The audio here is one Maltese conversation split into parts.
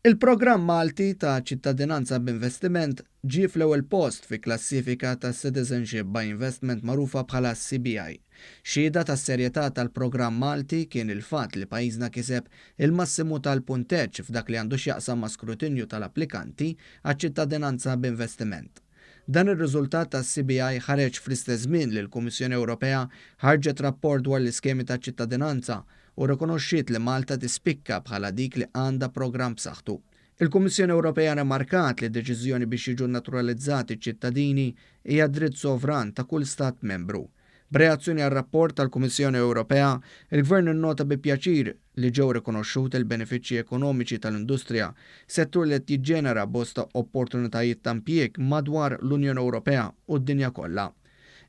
Il-programm Malti ta' ċittadinanza b'investiment ġie fl-ewwel post fi klassifika ta' Citizenship by Investment magħrufa bħala CBI. Xhieda tas-serjetà tal-programm Malti kien il-fatt li pajjiżna kiseb il-massimu tal-punteġġ f'dak li għandu x'jaqsam ma' skrutinju tal-applikanti għaċ-ċittadinanza b'investiment. Dan ir-riżultat tas-CBI ħareġ fl-istess żmien li l-Kummissjoni Ewropea ħarġet rapport dwar l-iskemi taċ-ċittadinanza u rrikonoxxiet li Malta tispikka bħala dik li għandha programm b'saħħtu. Il-Kummissjoni Ewropea rremarkat li d-deċiżjoni biex jiġu nnaturalizzati ċ-ċittadini hija dritt sovran ta' kull stat membru. B'reazzjoni għar-rapport tal-Kummissjoni Ewropea, il-Gvern innota bi pjaċir li ġew rikonoxxuti l-benefiċċji ekonomiċi tal-industrija, settur li qed jiġġenera bosta opportunitajiet ta' impjieg madwar l-Unjoni Ewropea u d-dinja kollha.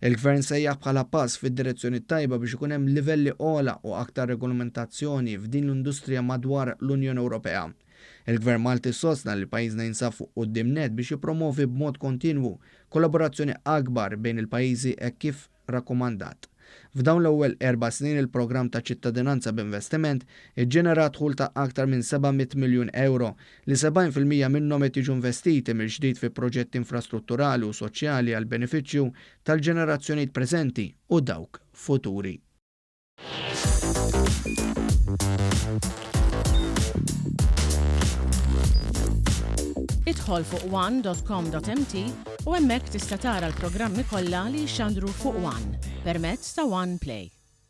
Il-Gvern sejjaħ bħala pass fid-direzzjoni t-tajba biex ikun hemm livelli ogħla u aktar regolamentazzjoni f'din l-industrija madwar l-Unjoni Ewropea. Il-Gvern Malti sostna li pajjiżna jinsab fuq quddiem nett biex jippromovi b'mod kontinwu kollaborazzjoni akbar bejn il-pajjiżi hekk kif rakkomandat. F'dawn l-ewwel erba' snin il-programm ta' ċittadinanza b'investiment iġġenera dħul ta' aktar minn 700 miljun ewro li 70% minnhom qed jiġu investiti mill-ġdid fi proġetti infrastrutturali u soċjali għall-benefiċċju tal-ġenerazzjonijiet preżenti u dawk futuri. Idħol fuq one.com.mt u hemmhekk tista' tara l-programmi kollha li jixxandru fuq One permezz ta' One Play.